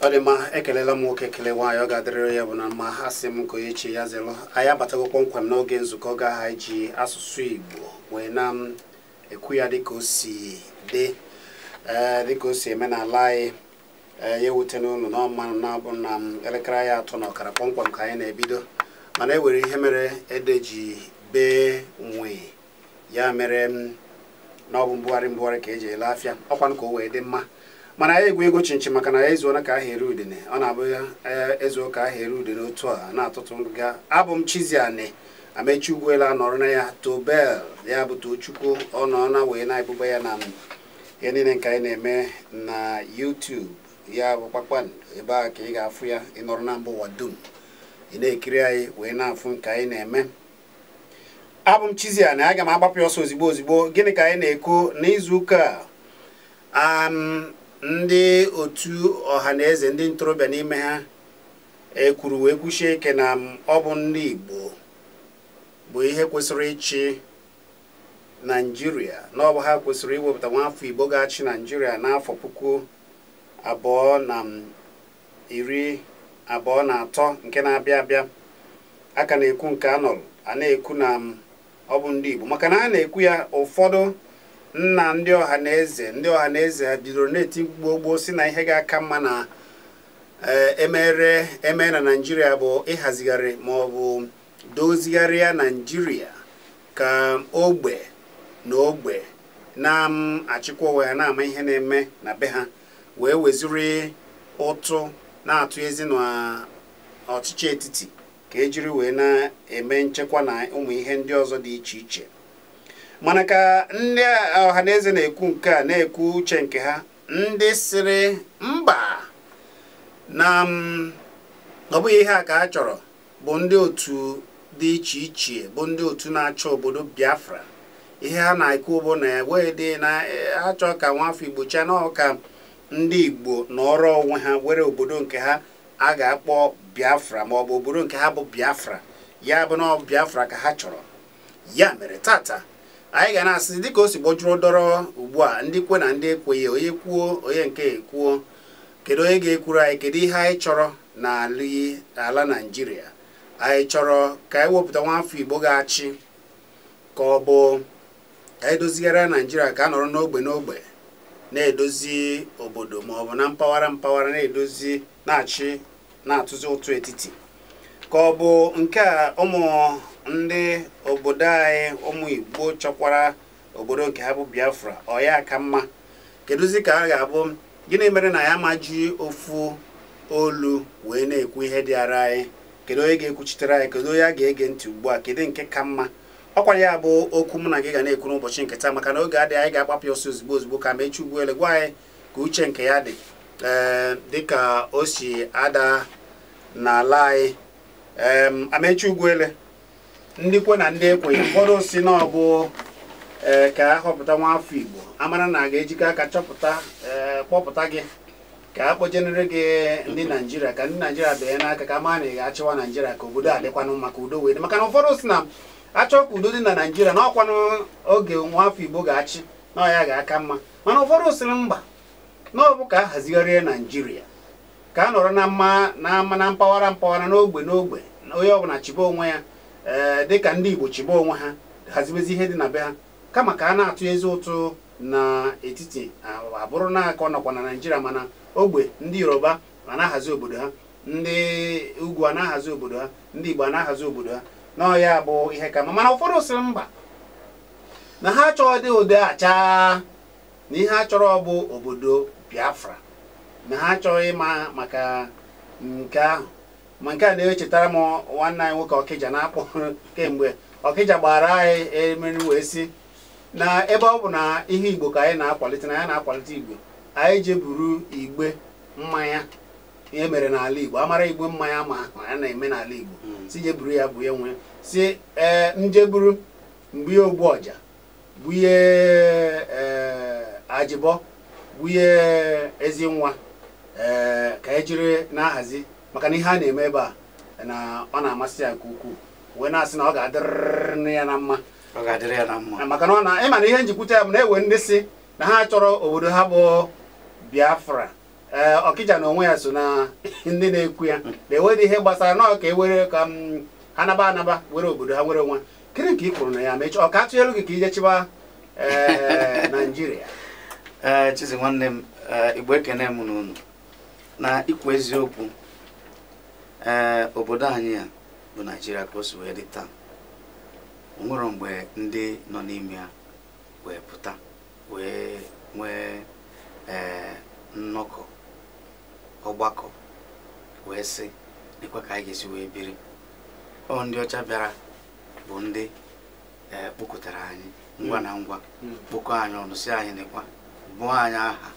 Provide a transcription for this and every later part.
Ọ dị mma, ekelela m nwoke, ekele nwaanyị, ọ ga-adịrịrị ya bụ na mma. Ha sị m ka onye chi ya zelụ. Anyị abatago kpọmkwem n'oge nzukọ ga anyị ji asụsụ Igbo wee na m ekwu ya dịka o si dị, ee, dịka o si eme n'ala anyị. Ee, ya ewute n'ụlọ n'ọma na-abụ na m elekere anyị 3:30 kpọmkwem ka anyị na-ebido, mana e nwere ihe mere ede ji bee nwee ya mere m na ọ bụ mbugharị mbugharị ka eji ele afịa ọkwanụ ka o wee dị mma. Mana anyị egwu ego chinchi maka na ya ezuona ka ahụ ere udene. Ọ na-abụ ya ezuo ka ahụ ere udene otu a na-atụtụ nga. Abụ m Chiziani Amechi Ugwuela nọrọ na ya Tobel, ya bụ Tochukwu, ọ nọ na wee na-ebube ya na ihe niile nke anyị na-eme na YouTube. Ya bụ kpakpando ebe a ka ị ga-afụ ya, ị nọrọ na mba ụwa dum ị na-ekiri anyị wee na-afụ nke anyị na-eme. Abụ m Chiziani, aga m agbapụ ọsọ ozigbo ozigbo. Gịnị ka anyị na-ekwu n'izuụka a? Ndị otu ọha na eze, ndị ntorobịa n'ime ha ekwuru wee kwuchie ike na ọ bụ ndị Igbo bụ ihe kwesịrị ịchị Naịjirịa, na ọ bụ ha kwesịrị iwepụta nwaafọ Igbo ga-achị Naịjirịa n'afọ 2023 nke na-abịa abịa. A ka na-ekwu nke a nọrọ a na-ekwu na ọ bụ ndị Igbo, maka na a na-ekwu ya ụfọdụ nna ndị ọha na eze, ndị ọha na eze bidoro na-eti mkpu gboo si na ihe ga-aka mma na emere eme na Naịjirịa bụ ịhazigharị ma ọ bụ dozigharịa Naịjirịa ka ogbe na ogbe na-achịkwa onwe ha, na-ama ihe na-eme na be ha, wee weziri ụtụ na-atụ ezi na ọchịchị etiti ka ejiri wee na-eme nchekwa na ụmụ ihe ndị ọzọ dị iche iche. Mana ka ndị ọha na eze na-ekwu nke a, na-ekwu uche nke ha, ndị sịrị mba na ọ bụghị ihe a ka a chọrọ bụ ndị otu dị iche iche, bụ ndị otu na-achọ obodo Biafra. Ihe ha na-ekwu bụ na wee dị na achọ ka nwafọ Igbo chaa na ọka ndị Igbo nọrọ onwe ha, were obodo nke ha a ga-akpọ Biafra, ma ọ bụ obodo nke ha bụ Biafra, ya bụ na ọ Biafra ka ha chọrọ. Ya mere tata anyị ga na-asị dịka o si gbojuru dọrọ ugbu a, ndị kwe na ndị ekweghị, onye kwuo onye nke ekwuo, kedu onye ga-ekwuru anyị kedu ihe anyị chọrọ n'ala Naịjirịa? Anyị chọrọ ka anyị wepụta nwafọ Igbo ga-achị, ka ọ bụ ka anyị dozigharịa Naịjirịa ka a nọrọ n'ogbe n'ogbe na-edozi obodo, ma ọ bụ na mpaghara mpaghara na-edozi na-achị na-atụzi ụtụ etiti, ka ọ bụ nke a ụmụ ndị obodo anyị ụmụ Igbo chọkwara obodo nke ha bụ Biafra, ọ ya ka mma? Kedụzi ka a ga-abụ? Gịnị mere na ya ma ji ofu olu wee na-ekwu ihe dị ara anyị? Kedu onye ga-ekwuchitere anyị? Kedu onye a ga-ege ntị ugbu a? Kedu nke ka mma? Ọkwa ya bụ okwu mụ na gị ga na-ekwu n'ụbọchị nke taa, maka na oge adịghị, anyị ga-agbapụ ọsọ ozugbo ozugbo ka Amechi Ugwuele gwa anyị ka uche nke ya dị, ee, dịka o si ada n'ala anyị. Amechi Ugwuele, ndị kwe na ndị ekweghị, ụfọdụ si na ọ bụ ee ka a họpụta nwafọ Igbo, amara na a ga-ejikọ aka chọpụta, ee, kpọpụta gị ka a kpọjenere gị ndị Naịjirịa, ka ndị Naịjirịa bịanye n'aka ka a mara na ị ga-achịwa Naịjirịa, ka obodo a dịkwanụ maka udo wee dị. Maka na ụfọdụ si na achọ ka udo dị na Naịjirịa na ọkwanụ oge nwafọ Igbo ga-achị na ọ ya ga-aka mma. Mana ụfọdụ sịrị mba, na ọ bụ ka a hazigharịa Naịjirịa ka a nọrọ na mma na mma na mpaghara mpaghara, n'ogbe n'ogbe, onye ọbụla chibe onwe ya, ee, dịka ndị Igbo chibe onwe ha, hazibezi ihe dị na be ha, kama ka a na-atụ ezi ụtụ n'etiti, abụrụ na aka ọ nọkwa na Naịjirịa. Mana ogbe ndị Yoruba a na-ahazi obodo ha, ndị ugwu a na-ahazi obodo ha, ndị Igbo a na-ahazi obodo ha, na ọ ya bụ ihe ka mma. Mana ụfọdụ sịrị mba, na ha achọghị dị ụdị acha, na ihe ha chọrọ bụ obodo Biafra, na ha achọghị ịma maka nke ahụ. Ma nke a na-echetara m nwanne anyị nwoke Ọkịja na-akpọ kemgbe Ọkịja gbara anyị emeri wee sị na ebe ọ bụ na ihe Igbo ka anyị na-akwalite, na ya na-akwalite Igbo, anyị jeburu igbe mmanya ihe mere n'ala Igbo, amara igbe mmanya ma a na-eme n'ala Igbo, si jeburu ya bụ ya nwe si ee njeburu mgbe ogbu ọja bunye ee ajịbọ bunye ezi nwa, ee, ka e jiri na-ahazi, maka na ihe a na-eme ebe a na ọ na-amasị ya nke ukwuu, wee na-asị na ọ ga-adịrịrị ya na mma. Ọ ga-adịrị ya na mma. Maka na ọ na ịma na ihe njikwute ya bụ na ewe ndị si na ha chọrọ obodo ha bụ Biafra. Ee, Ọkịja na onwe ya so na ndị na-ekwu ya na-enweghị ihe gbasara na ọ ka e were ka ha naba anaba were obodo ha were onwe. Kedu ka ị kwuru na ya mechi ọ ka atụnyelu gị ka ije chịba ee Naijiria? Ee, Chizi nwanne m, Igbo ekene m n'unu na ikwu eziokwu. Ee, obodo anyị a bụ Naijiria ka o si wee dị taa, o nwere mgbe ndị nọ n'ime ya wee pụta wee nwee ee nnọkọ ọgbakọ wee sị dịkwa ka anyị ga-esi wee biri. Ọ ndị ọcha bịara bụ ndị kpokọtara anyị ngwa na ngwa, kpokọ anyị ọnụ si anyị nekwa bụọ anyị aha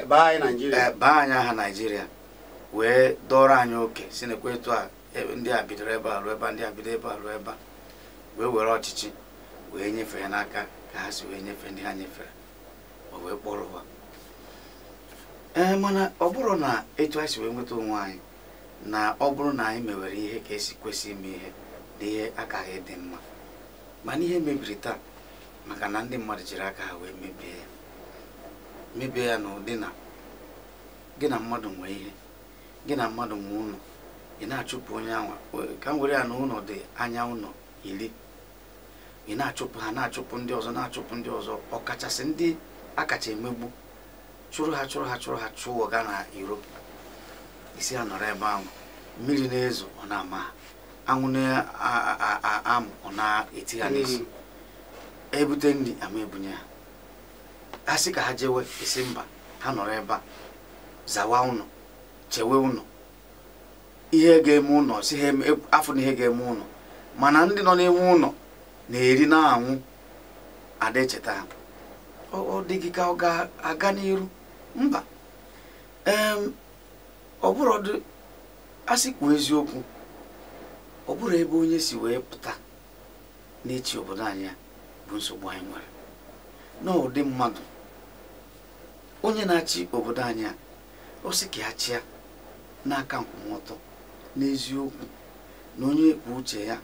baa Naijiria, baa anyị aha Naijiria, wee dọrọ anyị oke si nekwa etu a ndị a bidoro ebe a ruo ebe a, ndị a bido ebe a ruo ebe a, wee were ọchịchị wee nyefee ya n'aka ka ha si wee nyefee ndị ha nyefere, o wee kpọrọ ụwa. Ee, mana ọ bụrụ na etu anyị si wee nweta onwe anyị na ọ bụrụ na anyị mewere ihe ka esi kwesị ime ihe na ihe akaghị dị mma, mana ihe mebiri taa maka na ndị mmadụ jiri aka ha wee mebie ya, mebie ya n'ụdị na gị na mmadụ nwee ihe, gị na mmadụ nwee ụlọ, ị na-achụpụ onye anwa ka m were ya na ụlọ dị anya ụlọ 10, ị na-achụpụ ha, na-achụpụ ndị ọzọ, na-achụpụ ndị ọzọ, ọkachasị ndị akacha emegbu, chụrụ ha chụrụ ha chụrụ ha chụọ gaa na iro, isi ha nọrọ ebe ahụ, mmiri na-ezo ọ na-ama ha, anwụ na-amụ ọ na-eti ha n'isi, ebute nri ama ebunye ha, ha sị ka ha jewe isi mba, ha nọrọ ebe a zawa ụlọ, chewe ụlọ, ihe ga-eme ụlọ si ha afọ na ihe ga-eme ụlọ, mana ndị nọ n'ime ụlọ na-eri na-anwụ ada echeta ha. Ọ dị gị ka ọ ga-aga n'iru? Mba. Ọ bụrụ asị kwuo eziokwu, ọ bụrụ ebe onye si wee pụta n'echi obodo anyị bụ nsogbu anyị nwere n'ụdị mmadụ onye na-achị obodo anyị a, ọ sị ka ya chịa n'aka nkwụmọtọ n'eziokwu na onye kwuo uche ya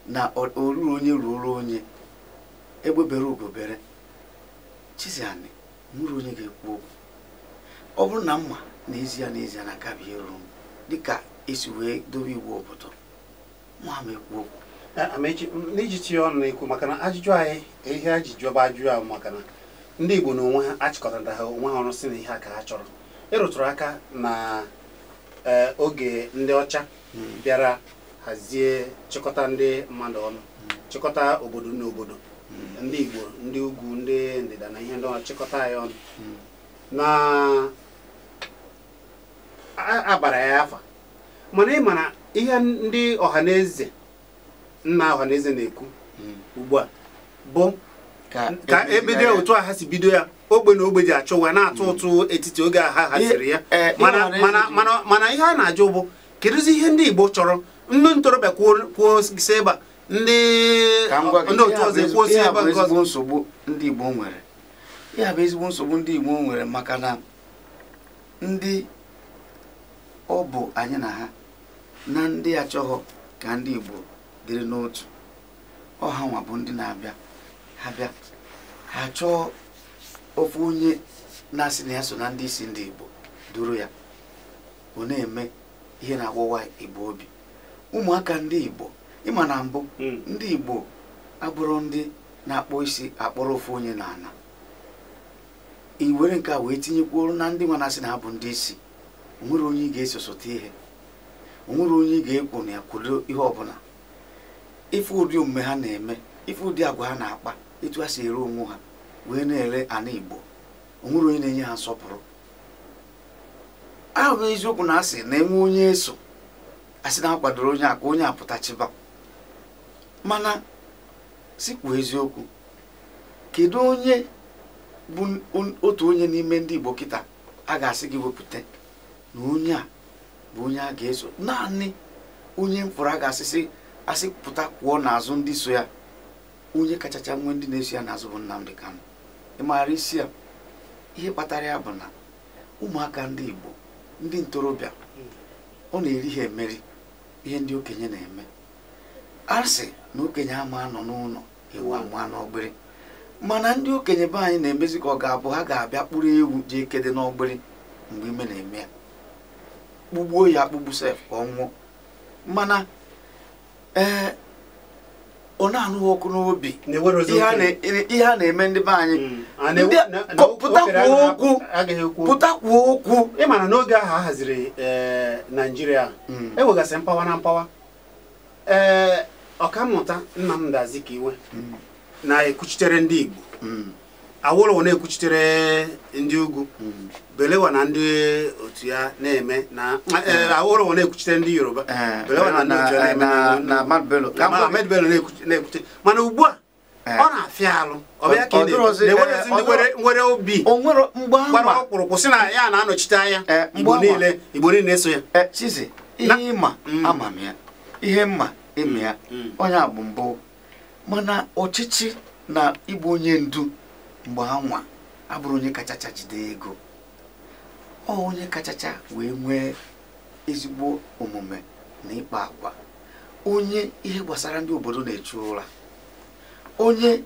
na oruru onye ruoro onye, egbe bere ugo bere. Chiziani nwere onye ga-ekwu okwu ọ bụrụ na mma n'ezie n'ezie na aka bụ ihe ruru m dịka esi wee dobe iwu obodo mụ ama ekwu okwu. Amechi, n'iji tinye ọnụ na-ekwu maka na ajụjụ anyị ihe ajụjụ bụ ajụjụ ahụ maka na ndị Igbo na onwe ha achịkọtara ha onwe ha ọrụ si na ihe a ka ha chọrọ. Ịrụtụrụ aka na oge ndị ọcha bịara hazie chịkọta ndị mmadụ ọnụ, chịkọta obodo na obodo, ndị Igbo, ndị ugwu, ndị ndịda na ihe ndị ọzọ, chịkọta ya ọnụ na agbara ya afa. Mana ị ma na ihe ndị ọhaneze nna ọhaneze na-ekwu ugbu a bụ ka ebido otu a ha si bido ya, ogbe na ogbe ji achụ ụwa na-atụ ụtụ etiti oge a ha haziri ya. Mana ihe a na-ajụ bụ kedụzi ihe ndị Igbo chọrọ? Ndị ntorobịa kwuo si ebe a, ndị otu ọzọ ekwuo si ebe nke ọzọ. Nsogbu ndị Igbo nwere ya bụ ezigbo nsogbu ndị Igbo nwere, maka na ndị ọ bụ anyị na ha na ndị achọghọ ka ndị Igbo dịrị n'otu, ọha nwa bụ ndị na-abịa ha bịa ha chọọ ofu onye na-asị na ya so na ndị isi ndị Igbo duru ya, ọ na-eme ihe na-agwọwa Igbo obi. Ụmụaka ndị Igbo ịma na mbụ ndị Igbo abụrụ ndị na-akpọ isi akpọrọ ofu onye n'ala, i were nke a wee tinyekwuo na ndị nwa na-asị na ha bụ ndị isi, onwere onye ị ga-eso sote ihe, onwere onye ị ga-ekwu na ya kwudo ihe ọbụla. Ife ụdị omume ha na-eme, ife ụdị agwa ha na-akpa, etu ha si ere onwe ha wee na-ere ana Igbo, onwere onye na-enye ha nsọpụrụ. Ahụ eziokwu na asị na-enwe onye eso asị na akwadoro onye a ka onye apụtachiba, mana sikwuo eziokwu, kedu onye bụ otu onye n'ime ndị Igbo kịta a ga-asị gị wepụta na onye a bụ onye a ga-eso? Naanị onye mfụrụ a ga-asịsị asị pụta kwụọ n'azụ ndị so ya, onye kachacha nwee ndị na-eso ya n'azụ bụ Nnamdi Kanu. Ị maara isi ya? Ihe kpatara ya bụ na ụmụaka ndị Igbo, ndị ntorobịa, ọ na-eri ha emeri ihe ndị okenye na-eme. A sị na okenye ama nọ n'ụlọ, ewu ama n'ọgbịrị. Mana ndị okenye be anyị na-emezi ka ọ ga-abụ ha ga-abịa kpụrụ ewu jee kede n'ọgbịrị mgbe ime na-eme ya, kpugbuo ya akpụgbu sef ka ọ nwụọ. Mana ọ na-anụ ọkụ n'obi ihe a na-eme ndị be anyị. Pụta kwuo okwu. Ị ma na n'oge ahụ a haziri Naijiria enwegasị mpawa na mpawa. Ọkammụta Nnamdi Azikiwe na-ekwuchitere ndị Igbo, Awolowo na-ekwuchitere ndị ugwu, Belewa na ndị otu ya na-eme na Awolowo na-ekwuchitere ndị Yoruba, Belewa na ndị otu ya na-eme na Ahmed Bello na-ekwuchitere. Mana ugbu a ọ na-afịa alụ, ọ bịa ka na-ewerezi ndị nwere obi gbara ọkpụrụkpụ sị na ya na-anọchite anya Igbo niile, Igbo niile na-eso ya. Chizi, ihe ịma ama m ya, ihe mma ime ya, onye a bụ mbụ. Mana ọchịchị na ịbụ onye ndu mgbe anwa abụrụ onye kachacha jide ego, ọ onye kachacha wee nwee ezigbo omume na ịkpa agwa, onye ihe gbasara ndị obodo na-echu ụra, onye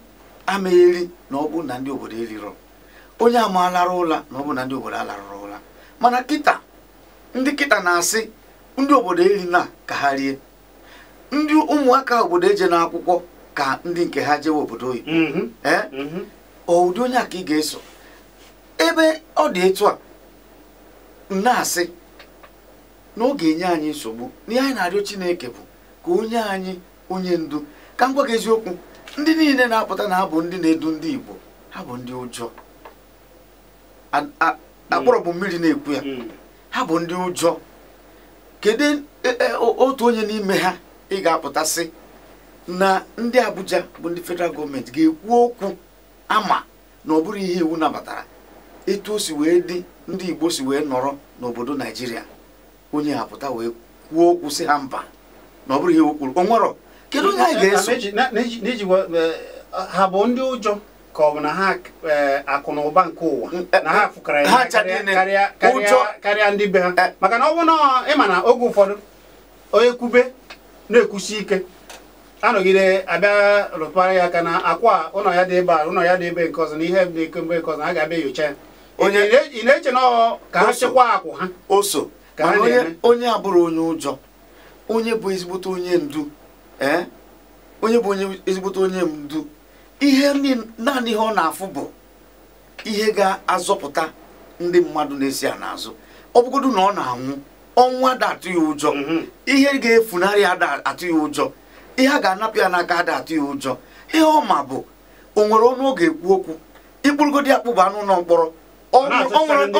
amegheri na ọ bụ na ndị obodo eliro, onye amalara ụla na ọ bụ na ndị obodo alarụrụ ụla. Mana kịta ndị kịta na-asị ndị obodo eri na ka ha rie, ndị ụmụaka obodo eje n'akwụkwọ ka ndị nke ha jewe obodo oyibo. Ụdị onye a ka ị ga-eso. Ebe ọ dị etu a na-asị na ọ ga-enye anyị nsogbu. N'ihe anyị na-arịọ Chineke bụ ka onye anyị onye ndu. Ka m gwa gị eziokwu, ndị niile na-apụta na ha bụ ndị na-edu ndị Igbo, ha bụ ndị ụjọ. Akpọrọ bụ mmiri na-ekwu ya, ha bụ ndị ụjọ. Kedu otu onye n'ime ha ị ga-apụtasị na ndị Abuja bụ ndị federal gọọmenti ga-ekwu okwu ama na ọ bụrụ ihe iwu nabatara etu o si wee dị ndị Igbo si wee nọrọ n'obodo Naijiria, onye apụta wee kwuo okwu sị ha mba na ọ bụrụ ihe iwu kwuru? O nwero. Kedu onye anyị ga-eso? Ha bụ ndị ụjọ ka ọ bụ na ha akụ na ụba nke ụwa na ha fụkara ya karịa ndị be ha? Maka na ọ bụ na ịma na oge ụfọdụ onye kwube na-ekwusi ike anọgide abịa rụtụara ya aka na akwa ụlọ ya dị ebe a, ụlọ ya dị ebe nke ọzọ, na ihe dị ebe nke ọzọ, ha ga-abịa nyocha ya. Ị na-eche na ka ha chekwaa akwụ ha? O so onye abụrụ onye ụjọ, onye bụ ezigbote onye ndu, onye bụ onye ezigbote onye ndu, ihe naanị ihe ọ na-afụ bụ ihe ga-azọpụta ndị mmadụ na-esi ya n'azụ. Ọ bụgodu na ọ na-anwụ ọnwụ ada atụ ya ụjọ, ihe ga-efunarị ya ada atụ ya ụjọ, ihe a ga-anapụ ya n'aka ada atụ ya ụjọ. Ihe ọ ma bụ o nwere ọnụ ọ ga-ekwu okwu. Ikpụrụgodi akpụba anụ ụlọ mkpọrọ, o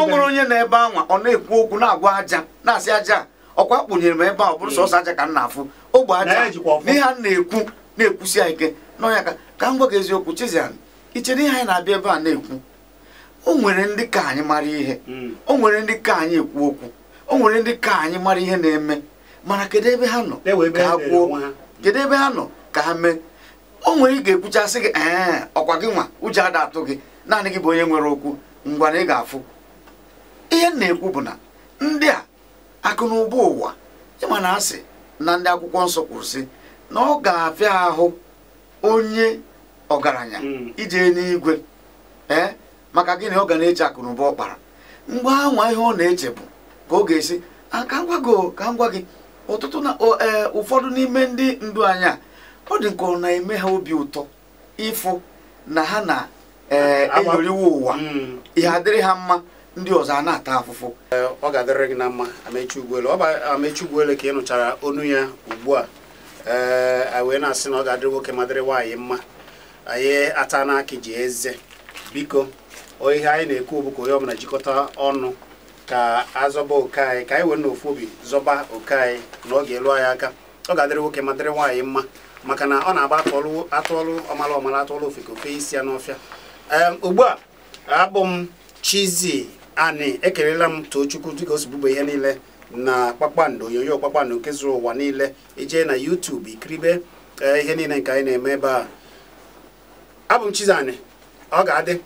nwere onye na-ebe anwa ọ na-ekwu okwu na-agwa aja, na-asị aja ọkwa kpụnyere m ebe a, ọ bụrụ sọsọ aja ka m na-afụ ogbe aja n'ihe a na-ekwu na-ekwusi ya ike n'ọnya. Ka m gwa gị eziokwu Chizian, ichere ihe anyị na-abịa ebe a na-ekwu, o nwere ndị ka anyị mara ihe, o nwere ndị ka anyị ekwu okwu, o nwere ndị ka anyị mara ihe na-eme. Mana kedu ebe ha nọ ka ha kwuo? Kedu ebe ha nọ ka ha mee? O nwere ị ga-ekwuchasị gị ee ọkwa gị nwa ụjọ ada atụ gị, naanị gị bụ onye nwere okwu, ngwa na ị ga-afụ. Ihe m na-ekwu bụ na ndị a akụ na ụba ụwa, ịma na asị na ndị akwụkwọ nsọ kwuru sị na ọ ga-afịa ahụ onye ọgaranya ije n'igwe. Maka gịnị? Ọ ga na-eche akụ na ụba ọ kpara. Mgbe anwa ihe ọ na-eche bụ ka ọ ga-esi ka m gwa gị ọtụtụ na ụfọdụ n'ime ndị ndu anyị a, ọ dị nke ọ na-eme ha obi ụtọ ịfụ na ha na-enyoriwe ụwa, ihe adịrị ha mma, ndị ọzọ a na-ata afụfụ. Ọ ga-adịrị gị na mma Amechi Ugwuele. Ọ bụ Amechi Ugwuele ka ị nụchara onu ya ugbu a. Anyị wee na-asị na ọ ga-adịrị nwoke ma dịrị nwaanyị mma. Anyị ata n'aka ji eze. Biko, ihe anyị na-ekwu bụ ka onye ọbụla jikọta ọnụ ka azọba oke anyị, ka anyị wee n'ofu obi zọba oke anyị na ọ ga-elu anyị aka. Ọ ga-adịrị nwoke ma dịrị nwaanyị mma, maka na ọ na-agba atụọlụ ọmala ọmala atụọlụ ofe ka ofe isi ya n'ọfịa. Ugbu a abụ m Chizi Ani, ekelela m Tochukwu dịka o si bube ihe niile na kpakpando onyonyo kpakpando nke zuru ụwa niile. Ije na YouTube ikiribe ihe niile nke anyị na-eme ebe a. Abụ m Chizi Ani, ọ ga-adị.